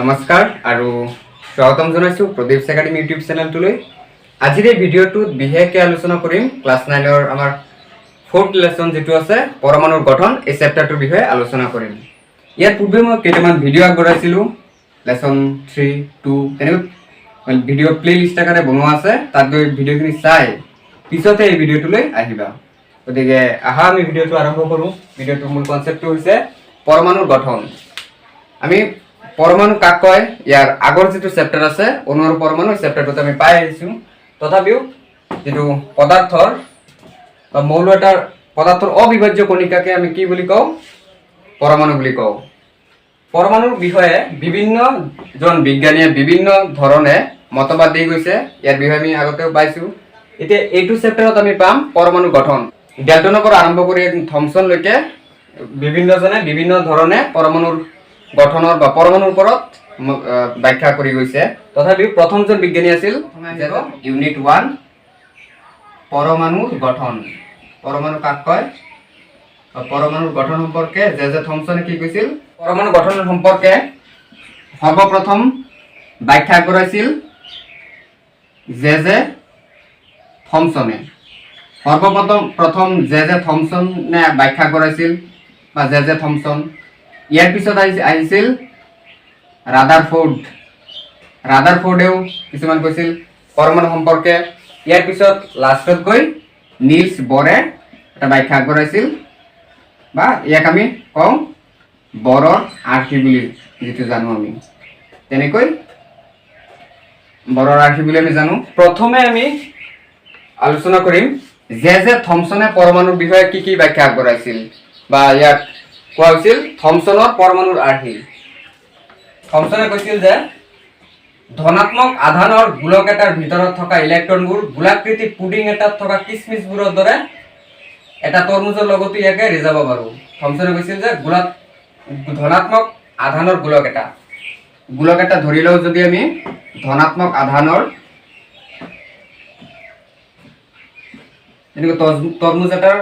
নমস্কাৰ আৰু স্বাগতম জনাইছোঁ প্ৰদীপছ একাডেমি ইউটিউব চেনেলটোলৈ। আজিৰ এই ভিডিঅ'টোত বিশেষকৈ আলোচনা কৰিম ক্লাছ 9ৰ আমাৰ ফ'ৰ্থ লেচন যিটো আছে, পৰমাণুৰ গঠন, এই চেপ্টাৰটোৰ বিষয়ে আলোচনা কৰিম। ইয়াৰ পূৰ্বে মই কেইটামান ভিডিঅ' আগবঢ়াইছিলোঁ, লেচন 3, 2, তেনেকৈ ভিডিঅ' প্লে লিষ্ট আকাৰে বনোৱা আছে। তাত গৈ ভিডিঅ'খিনি চাই পিছতহে এই ভিডিঅ'টোলৈ আহিবা। গতিকে আহা, আমি ভিডিঅ'টো আৰম্ভ কৰোঁ। ভিডিঅ'টোৰ মূল কনচেপ্টটো হৈছে পৰমাণুৰ গঠন। আমি পৰমাণু কাক কয়, ইয়াৰ আগৰ যিটো চেপ্টাৰ আছে, অণু আৰু পৰমাণু, চেপ্টাৰটোত আমি পাই আহিছোঁ। তথাপিও যিটো পদাৰ্থৰ বা মৌল এটাৰ পদাৰ্থৰ অবিভাজ্য কণিকাকে আমি কি বুলি কওঁ? পৰমাণু বুলি কওঁ। পৰমাণুৰ বিষয়ে বিভিন্নজন বিজ্ঞানীয়ে বিভিন্ন ধৰণে মতবাদ দি গৈছে। ইয়াৰ বিষয়ে আমি আগতেও পাইছোঁ। এতিয়া এইটো চেপ্টাৰত আমি পাম পৰমাণু গঠন। ডেল্টনৰ পৰা আৰম্ভ কৰি থমছনলৈকে বিভিন্নজনে বিভিন্ন ধৰণে পৰমাণুৰ গঠনৰ বা পৰমাণুৰ ওপৰত ব্যাখ্যা কৰি গৈছে। তথাপিও প্ৰথমজন বিজ্ঞানী আছিল, ইউনিট 1, পৰমাণুৰ গঠন। পৰমাণু কাক কয় বা পৰমাণুৰ গঠন সম্পৰ্কে জে জে থমছনে কি কৈছিল? পৰমাণু গঠন সম্পৰ্কে সৰ্বপ্ৰথম ব্যাখ্যা কৰাইছিল জে জে থমছনে। সৰ্বপ্ৰথম প্ৰথম জে জে থমছনে ব্যাখ্যা কৰাইছিল বা জে জে থমছন। ইয়াৰ পিছত আহিছিল ৰাদাৰফোৰ্ড। ৰাদাৰফোৰ্ডেও কিছুমান কৈছিল পৰমাণু সম্পৰ্কে। ইয়াৰ পিছত লাষ্টত গৈ নীলছ বৰে এটা ব্যাখ্যা আগবঢ়াইছিল বা ইয়াক আমি কওঁ বৰৰ আৰ্হি বুলি, যিটো জানো আমি তেনেকৈ বৰৰ আৰ্হি বুলি আমি জানো। প্ৰথমে আমি আলোচনা কৰিম জে জে থমছনে পৰমাণুৰ বিষয়ে কি কি ব্যাখ্যা আগবঢ়াইছিল বা ইয়াক কোৱা হৈছিল থমছনৰ পৰমাণুৰ আৰ্হি। থমছনে কৈছিল যে ধনাত্মক আধানৰ গোলক এটাৰ ভিতৰত থকা ইলেক্ট্ৰনবোৰ গোলাকৃতি পুডিং এটাত থকা কিচমিচবোৰৰ দৰে। এটা তৰমুজৰ লগতো ইয়াকে ৰিজাব পাৰোঁ। থমছনে কৈছিল যে ধনাত্মক আধানৰ গোলক এটা ধৰি লওঁ যদি আমি ধনাত্মক আধানৰ, তেনেকৈ তৰমুজ এটাৰ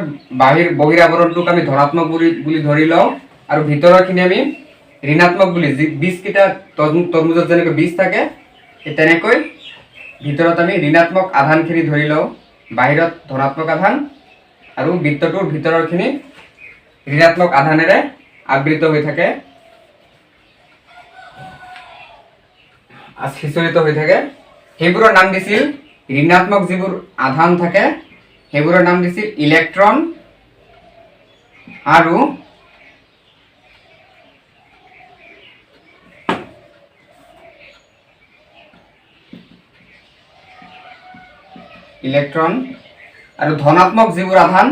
বহিৰ আৱৰণটোক আমি ধনাত্মক বুলি ধৰি লওঁ আৰু ভিতৰৰখিনি আমি ঋণাত্মক বুলি। যি বীজকেইটা, তৰমুজত যেনেকৈ বীজ থাকে, সেই তেনেকৈ ভিতৰত আমি ঋণাত্মক আধানখিনি ধৰি লওঁ। বাহিৰত ধনাত্মক আধান আৰু বৃত্তটোৰ ভিতৰৰখিনি ঋণাত্মক আধানেৰে আবৃত হৈ থাকে, সিঁচৰিত হৈ থাকে। সেইবোৰৰ নাম দিছিল, ঋণাত্মক যিবোৰ আধান থাকে সেইবোৰৰ নাম দিছিল ইলেক্ট্ৰন আৰু ইলেক্ট্ৰন আৰু ধনাত্মক যিবোৰ আধান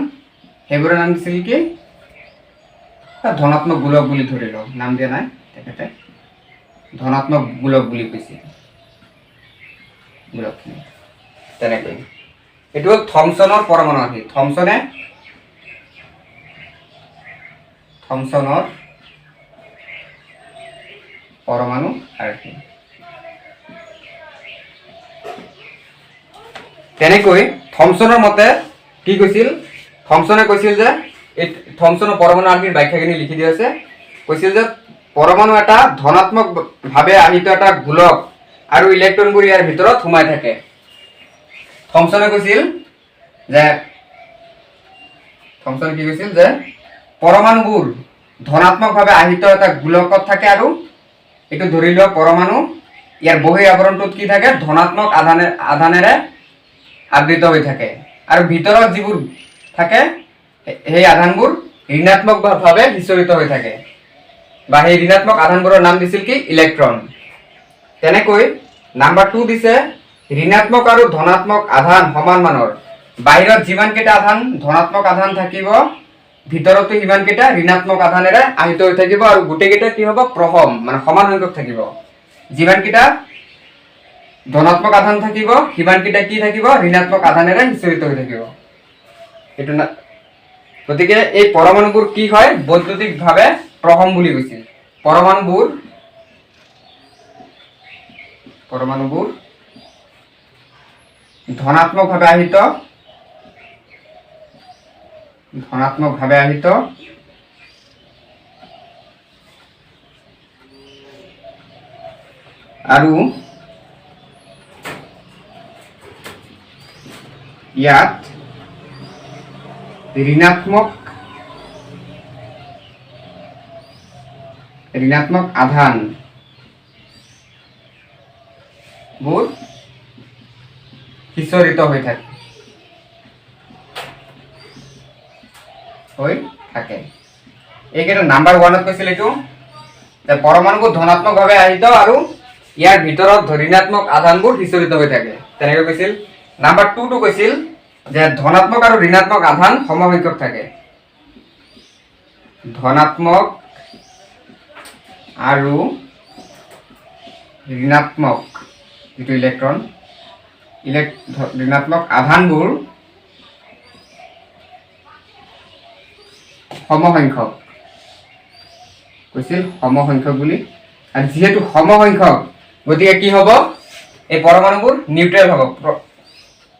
সেইবোৰৰ নাম দিছিল কি? ধনাত্মক গোলক বুলি ধৰি লওঁ, নাম দিয়া নাই তেখেতে, ধনাত্মক গোলক বুলি কৈছিল গোলকখিনি তেনেকৈ। এইটো হ'ল থমছনৰ পৰমাণু আৰ্হি। থমছনৰ পৰমাণু আৰ্হি। তেনেকৈ থমছনৰ মতে কি কৈছিল? থমছনে কৈছিল যে, এই থমছনৰ পৰমাণু আৰ্হিৰ ব্যাখ্যাখিনি লিখি দিয়া আছে, কৈছিল যে পৰমাণু এটা ধনাত্মক ভাৱে আহিত এটা গোলক আৰু ইলেক্ট্ৰনবোৰ ইয়াৰ ভিতৰত সোমাই থাকে। থমছনে কৈছিল যে, থমছনে কি কৈছিল যে পৰমাণুবোৰ ধনাত্মকভাৱে আহিত এটা গোলকত থাকে আৰু এইটো ধৰি লোৱা পৰমাণু, ইয়াৰ বহিৰ আৱৰণটোত কি থাকে? ধনাত্মক আধানেৰে আবৃত হৈ থাকে আৰু ভিতৰত যিবোৰ থাকে সেই আধানবোৰ ঋণাত্মকভাৱে সিঁচৰিত হৈ থাকে বা সেই ঋণাত্মক আধানবোৰৰ নাম দিছিল কি? ইলেক্ট্ৰন। তেনেকৈ নাম্বাৰ 2 দিছে, ঋণাত্মক আৰু ধনাত্মক আধান সমান মানৰ। বাহিৰত যিমানকেইটা আধান ধনাত্মক আধান থাকিব, ভিতৰতো সিমানকেইটা ঋণাত্মক আধানেৰে আহিত হৈ থাকিব আৰু গোটেইকেইটা কি হ'ব? প্ৰসম, মানে সমান সংখ্যক থাকিব। যিমানকেইটা ধনাত্মক আধান থাকিব সিমানকেইটা কি থাকিব? ঋণাত্মক আধানেৰে সিঁচৰিত হৈ থাকিব। এইটো না, গতিকে এই পৰমাণুবোৰ কি হয়? বৈদ্যুতিকভাৱে প্ৰসম বুলি কৈছিল। পৰমাণুবোৰ ধনাত্মকভাৱে আহিত, ধনাত্মকভাৱে আহিত আৰু ইয়াত ঋণাত্মক আধান বোৰ সিঁচৰিত হৈ থাকে। এইকেইটা নাম্বাৰ ওৱানত কৈছিল এইটো যে পৰমাণুবোৰ ধনাত্মকভাৱে আহিত আৰু ইয়াৰ ভিতৰত ঋণাত্মক আধানবোৰ সিঁচৰিত হৈ থাকে, তেনেকৈ কৈছিল। নাম্বাৰ টুটো কৈছিল যে ধনাত্মক আৰু ঋণাত্মক আধান সমসংখ্যক থাকে। ধনাত্মক আৰু ঋণাত্মক যিটো ইলেক্ট্ৰন, ঋণাত্মক আধানবোৰ সমসংখ্যক কৈছিল, সমসংখ্যক বুলি। আৰু যিহেতু সমসংখ্যক, গতিকে কি হ'ব? এই পৰমাণুবোৰ নিউট্ৰেল হ'ব,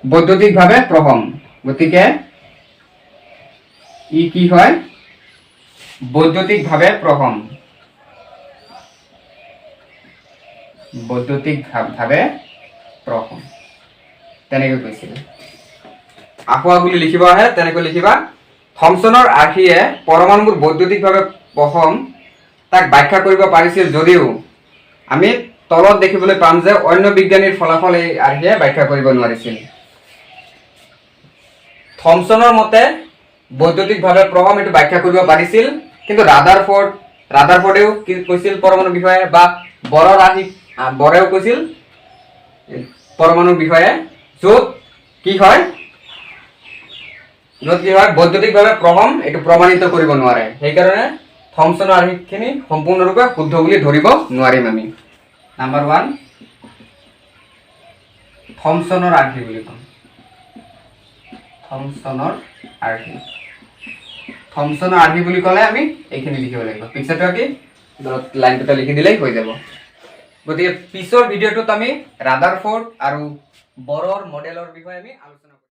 বৈদ্যুতিকভাৱে প্ৰশম। গতিকে ই কি হয়? বৈদ্যুতিকভাৱে প্ৰশম, বৈদ্যুতিক ভাৱে প্ৰশম, তেনেকৈ কৈছিল। আসোঁৱাহ বুলি লিখিব আহে, তেনেকৈ লিখিবা। থমছনৰ আৰ্হিয়ে পৰমাণুবোৰ বৈদ্যুতিকভাৱে প্ৰশম তাক ব্যাখ্যা কৰিব পাৰিছিল যদিও আমি তলত দেখিবলৈ পাম যে অন্য বিজ্ঞানীৰ ফলাফল এই আৰ্হিয়ে ব্যাখ্যা কৰিব নোৱাৰিছিল। থমছনৰ মতে বৈদ্যুতিকভাৱে প্ৰশম এইটো ব্যাখ্যা কৰিব পাৰিছিল, কিন্তু ৰাডাৰফৰ্ডেও কি কৈছিল পৰমাণুৰ বিষয়ে বা বৰৰ আৰ্হি, বৰেও কৈছিল পৰমাণুৰ বিষয়ে, য'ত কি হয়, বৈদ্যুতিকভাৱে প্ৰশম এইটো প্ৰমাণিত কৰিব নোৱাৰে। সেইকাৰণে থমছনৰ আৰ্হিখিনি সম্পূৰ্ণৰূপে শুদ্ধ বুলি ধৰিব নোৱাৰিম আমি। নাম্বাৰ ওৱান, থমছনৰ আৰ্হি বুলি ক'ম। থমছনৰ আৰ্হি, থমছনৰ আৰ্হি বুলি ক'লে আমি এইখিনি লিখিব লাগিব। পিকচাৰটো আঁকি লাইন দুটা লিখি দিলেই হৈ যাব। গতিকে পিছৰ ভিডিঅ'টোত আমি ৰাডাৰফৰ্ড আৰু বৰৰ মডেলৰ বিষয়ে আমি আলোচনা কৰিম।